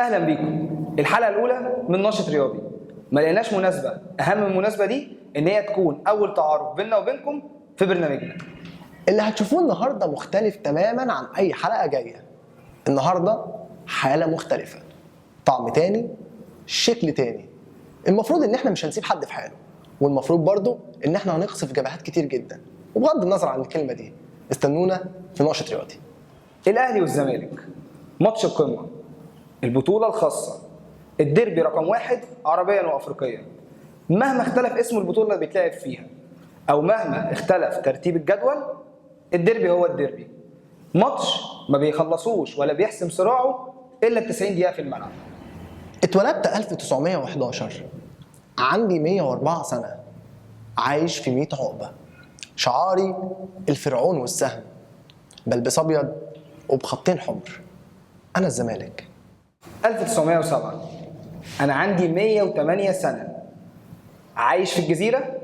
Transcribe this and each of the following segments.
اهلا بيكم. الحلقة الاولى من نشط رياضي. ما لقيناش مناسبة اهم من المناسبة دي ان هي تكون اول تعارف بيننا وبينكم في برنامجنا. اللي هتشوفوه النهارده مختلف تماما عن اي حلقة جاية. النهارده حاله مختلفة، طعم تاني، شكل تاني. المفروض ان احنا مش هنسيب حد في حاله، والمفروض برضو ان احنا هنقصف جبهات كتير جدا. وبغض النظر عن الكلمة دي، استنونا في نشط رياضي. الاهلي والزمالك، ماتش القمه، البطولة الخاصة، الديربي رقم واحد عربيا وافريقيا. مهما اختلف اسم البطولة اللي بيتلعب فيها او مهما اختلف ترتيب الجدول، الديربي هو الديربي. ماتش ما بيخلصوش ولا بيحسم صراعه الا ال 90 دقيقة في الملعب. اتولدت 1911، عندي 104 سنة، عايش في 100 عقبة. شعاري الفرعون والسهم، بلبس أبيض وبخطين حمر. أنا الزمالك. 1907، انا عندي 108 سنة، عايش في الجزيرة،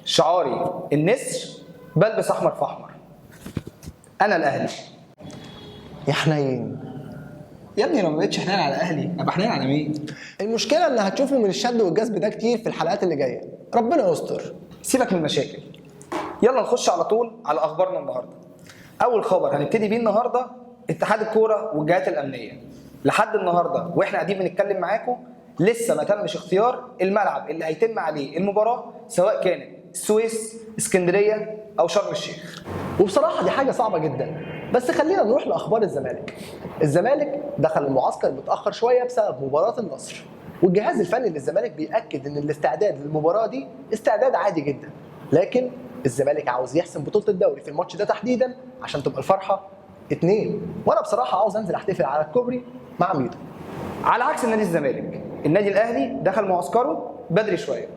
شعاري النسر، بلبس احمر في احمر. انا الاهلي. يا حنين يا ابني لو ما بقتش حنين على اهلي ابقى حنين على مين؟ المشكلة إن هتشوفوا من الشد والجذب ده كتير في الحلقات اللي جاية، ربنا يستر. سيبك من المشاكل، يلا نخش على طول على اخبارنا النهارده. اول خبر هنبتدي بيه النهارده اتحاد الكورة والجهات الامنية. لحد النهارده واحنا قاعدين بنتكلم معاكم لسه ما تمش اختيار الملعب اللي هيتم عليه المباراة، سواء كانت السويس، اسكندرية او شرم الشيخ. وبصراحة دي حاجة صعبة جدا، بس خلينا نروح لأخبار الزمالك. الزمالك دخل المعسكر متأخر شوية بسبب مباراة النصر، والجهاز الفني للزمالك بيأكد إن الاستعداد للمباراة دي استعداد عادي جدا، لكن الزمالك عاوز يحسم بطولة الدوري في الماتش ده تحديدا عشان تبقى الفرحة 2. وأنا بصراحة عاوز أنزل أحتفل على الكوبري مع ميدو. على عكس النادي الزمالك، النادي الاهلي دخل معسكره بدري شوية.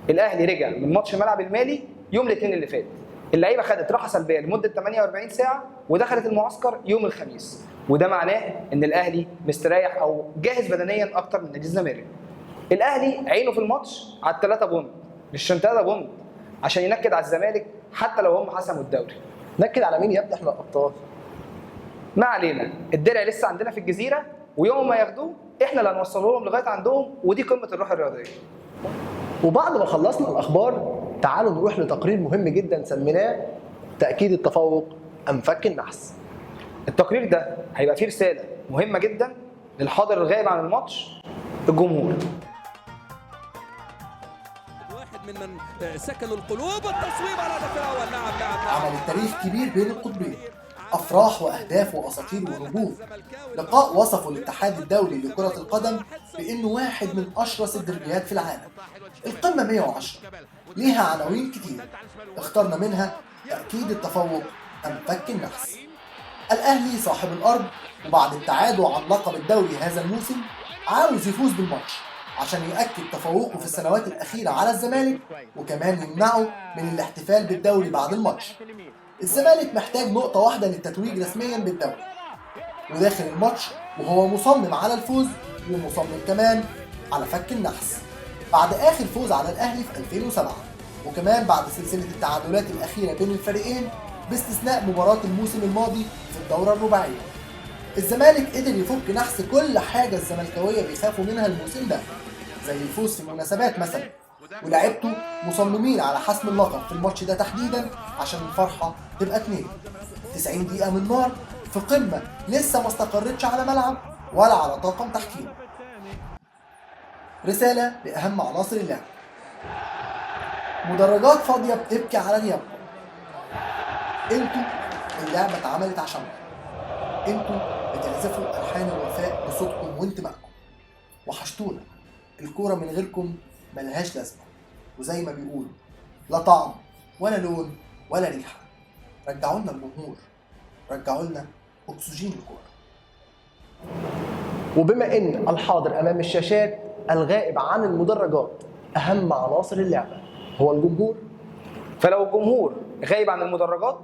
الاهلي رجع من ماتش ملعب المالي يوم الاثنين اللي فات. اللعيبة خدت راحة سلبية لمدة 48 ساعة ودخلت المعسكر يوم الخميس، وده معناه ان الاهلي مستريح او جاهز بدنيا اكتر من نادي الزمالك. الاهلي عينه في الماتش على الثلاثة point، مش عشان 3 point، عشان ينكد على الزمالك حتى لو هم حسموا الدوري. نكد على مين يا ابني؟ احنا الأبطال. ما علينا، الدرع لسه عندنا في الجزيرة، ويوم ما ياخدوه احنا اللي هنوصله لهم لغاية عندهم، ودي قمة الروح الرياضية. وبعد ما خلصنا الأخبار تعالوا نروح لتقرير مهم جدا سميناه تأكيد التفوق أم فك النحس. التقرير ده هيبقى فيه رسالة مهمة جدا للحاضر الغائب عن الماتش، الجمهور. واحد من سكنوا القلوب، التصويب على الهدف الاول. نعم نعم نعم. عمل التاريخ كبير بين القطبين، أفراح وأهداف وأساطير ونجوم. لقاء وصفه الاتحاد الدولي لكرة القدم بأنه واحد من أشرس الدربيات في العالم. القمة 110 ليها عناوين كتير، اخترنا منها تأكيد التفوق أم فك النحس. الأهلي صاحب الأرض، وبعد ابتعاده عن لقب الدوري هذا الموسم عاوز يفوز بالماتش عشان يؤكد تفوقه في السنوات الأخيرة على الزمالك، وكمان يمنعه من الاحتفال بالدوري بعد الماتش. الزمالك محتاج نقطة واحدة للتتويج رسميا بالدوري، وداخل الماتش وهو مصمم على الفوز، ومصمم كمان على فك النحس بعد آخر فوز على الأهلي في 2007، وكمان بعد سلسلة التعادلات الأخيرة بين الفريقين باستثناء مباراة الموسم الماضي في الدورة الرباعية. الزمالك قدر يفك نحس كل حاجة الزملكاوية بيخافوا منها الموسم ده، زي الفوز في المناسبات مثلا، ولاعيبته مصممين على حسم اللقب في الماتش ده تحديدا عشان الفرحة تبقى 2. 90 دقيقة من نار في قمة لسه ما استقرتش على ملعب ولا على طاقم تحكيم. رسالة لأهم عناصر اللعب: مدرجات فاضية بتبكي على غيابكم. انتوا اللعبة اتعملت عشانكم، انتوا بتعزفوا ألحان الوفاء بصوتكم وانتمائكم. وحشتونا، الكورة من غيركم ملهاش لازمة، وزي ما بيقولوا لا طعم ولا لون ولا ريحة. رجعوا لنا الجمهور، رجعوا لنا أكسجين الكورة. وبما ان الحاضر امام الشاشات الغائب عن المدرجات اهم عناصر اللعبة هو الجمهور، فلو الجمهور غايب عن المدرجات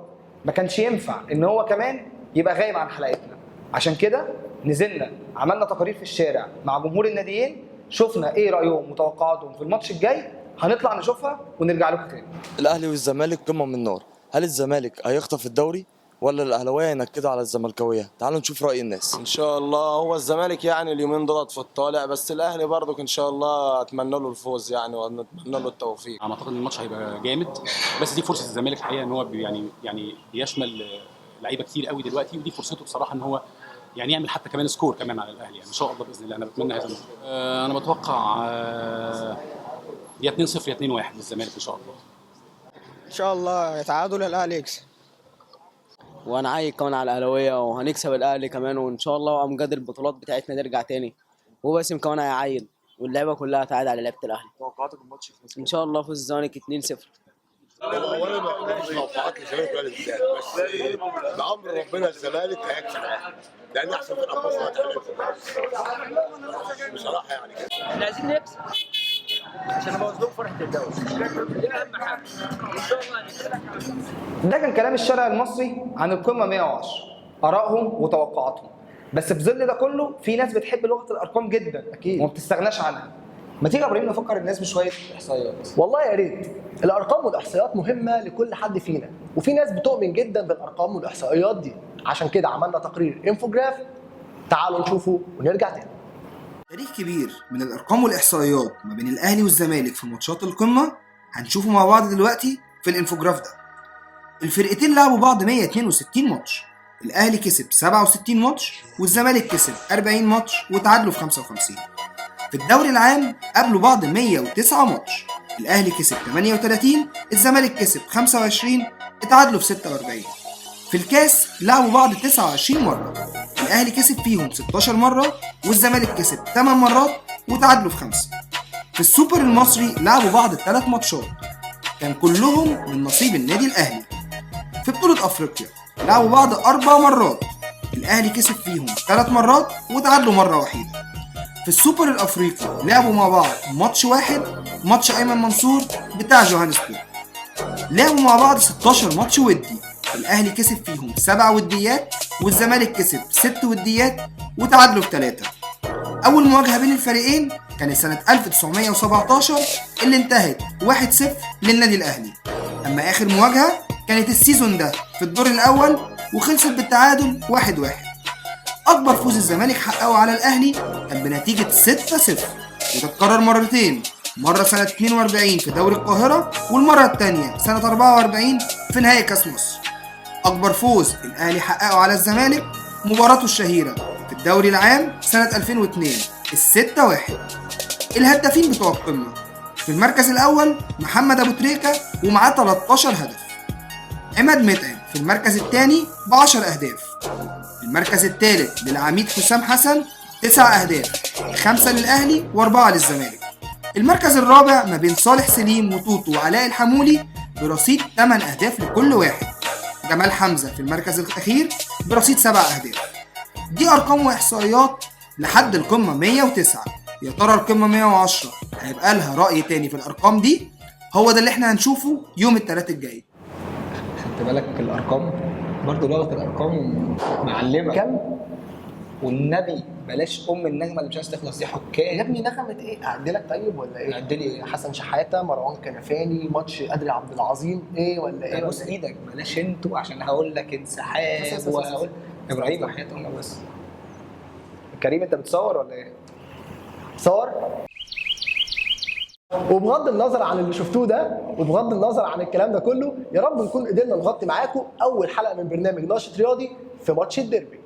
ما كانش ينفع ان هو كمان يبقى غايب عن حلقتنا. عشان كده نزلنا عملنا تقارير في الشارع مع جمهور الناديين، شفنا ايه رايهم وتوقعاتهم في الماتش الجاي، هنطلع نشوفها ونرجع لكم تاني. الاهلي والزمالك قمة من النار. هل الزمالك هيخطف الدوري ولا الاهلاوية ينكدوا على الزملكاويه؟ تعالوا نشوف راي الناس. ان شاء الله هو الزمالك يعني اليومين دولت في الطالع، بس الاهلي برضك ان شاء الله اتمنى له الفوز يعني واتمنى له التوفيق. انا اعتقد ان الماتش هيبقى جامد، بس دي فرصة الزمالك الحقيقة ان هو يعني بيشمل لعيبة كتير قوي دلوقتي، ودي فرصته بصراحة ان هو يعني يعمل حتى كمان score كمان على الاهلي يعني ان شاء الله باذن الله. انا بتمنى هذا. انا بتوقع يا 2-0 يا 2-1 للزمالك ان شاء الله. ان شاء الله يتعادل الاهلي يكسب، وانا عايق كمان على الاهلاوية وهنكسب الاهلي كمان، وان شاء الله امجاد البطولات بتاعتنا ترجع تاني، وباسم كمان هيعيد واللعيبة كلها هتعاد على لعيبة الاهلي. توقعاتك الماتش يخلص ان شاء الله فوز الزمالك 2-0. اولا ما فيش توقعات للزمالك ولا للزمالك، بس بامر ربنا الزمالك هيكسب الاهلي لان احسن فرقه في مصر بصراحة يعني كده. احنا عايزين نكسب عشان نبوظ لهم فرحه الدوري، دي اهم حاجة ان شاء الله هنكسب. ده كان كلام الشارع المصري عن القمه 110، ارائهم وتوقعاتهم. بس في ظل ده كله في ناس بتحب لغة الارقام جدا اكيد وما بتستغناش عنها. ما تيجي يا ابراهيم نفكر الناس بشوية احصائيات. والله يا ريت. الارقام والاحصائيات مهمة لكل حد فينا، وفي ناس بتؤمن جدا بالارقام والاحصائيات دي، عشان كده عملنا تقرير infograph، تعالوا نشوفه ونرجع تاني. تاريخ كبير من الارقام والاحصائيات ما بين الاهلي والزمالك في ماتشات القمه هنشوفه مع بعض دلوقتي في ال infograph ده. الفرقتين لعبوا بعض 162 ماتش، الاهلي كسب 67 ماتش والزمالك كسب 40 ماتش وتعادلوا في 55. في الدوري العام قابلوا بعض 109 ماتش، الاهلي كسب 38، الزمالك كسب 25، اتعادلوا في 46. في الكاس لعبوا بعض 29 مرة، الاهلي كسب فيهم 16 مرة والزمالك كسب 8 مرات وتعادلوا في 5. في السوبر المصري لعبوا بعض 3 ماتشات كان كلهم من نصيب النادي الاهلي. في بطولة افريقيا لعبوا بعض 4 مرات، الاهلي كسب فيهم 3 مرات وتعادلوا مرة وحيدة. في السوبر الافريقي لعبوا مع بعض ماتش واحد، ماتش ايمن منصور بتاع جوهانسبورج. لعبوا مع بعض 16 ماتش ودي، الاهلي كسب فيهم 7 وديات والزمالك كسب 6 وديات وتعادلوا في 3. اول مواجهة بين الفريقين كانت سنة 1917 اللي انتهت 1-0 للنادي الاهلي. اما اخر مواجهة كانت ال season ده في الدور الاول وخلصت بالتعادل 1-1. اكبر فوز الزمالك حققه على الاهلي كان بنتيجة 6-0، وتتكرر مرتين، مرة سنة 42 في دوري القاهرة والمرة الثانية سنة 44 في نهائي كاس مصر. اكبر فوز الاهلي حققه على الزمالك مباراته الشهيرة في الدوري العام سنة 2002 6-1. الهدافين بتوع القمه في المركز الاول محمد ابو تريكه ومعاه 13 هدف، عماد متعب في المركز الثاني ب10 اهداف، المركز الثالث للعميد حسام حسن 9 اهداف، 5 للاهلي و4 للزمالك. المركز الرابع ما بين صالح سليم وتوتو وعلاء الحمولي برصيد 8 اهداف لكل واحد. جمال حمزة في المركز الاخير برصيد 7 اهداف. دي ارقام واحصائيات لحد القمه 109. يا ترى القمه 110 هيبقى لها راي تاني في الارقام دي؟ هو ده اللي احنا هنشوفه يوم الثلاث الجاي. خدت بالك الارقام برضه، لغة الارقام معلمه. كم؟ والنبي بلاش ام النغمة اللي مش عايز تخلص دي حكاية. يا ابني نغمة ايه؟ اعدلك طيب ولا ايه؟ اعدلي ايه؟ حسن شحاته، مروان كنفاني، ماتش قدري عبد العظيم، ايه ولا ايه؟ بص ايدك بلاش انتوا عشان هقول لك انسحاب وهقول ابراهيم وحياه امك. بس كريم انت بتصور ولا ايه؟ صور. وبغض النظر عن اللي شفتوه ده وبغض النظر عن الكلام ده كله، يا رب نكون قدرنا نغطي معاكم اول حلقة من برنامج ناشط رياضي في ماتش الديربي.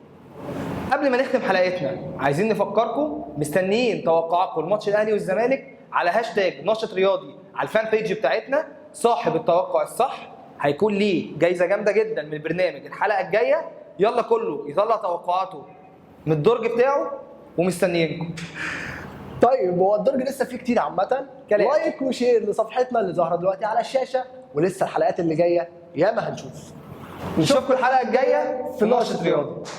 قبل ما نختم حلقتنا عايزين نفكركم، مستنيين توقعاتكم لماتش الاهلي والزمالك على هاشتاج ناشط رياضي على ال fan page بتاعتنا. صاحب التوقع الصح هيكون ليه جايزة جامدة جدا من البرنامج الحلقة الجاية. يلا كله يطلع توقعاته من الدرج بتاعه ومستنيينكم. طيب هو الدرج لسه فيه كتير عامة. like و share لصفحتنا اللي ظاهره دلوقتي على الشاشة، ولسه الحلقات اللي جاية ياما هنشوف. نشوفكم الحلقة الجاية في ناشط رياضي.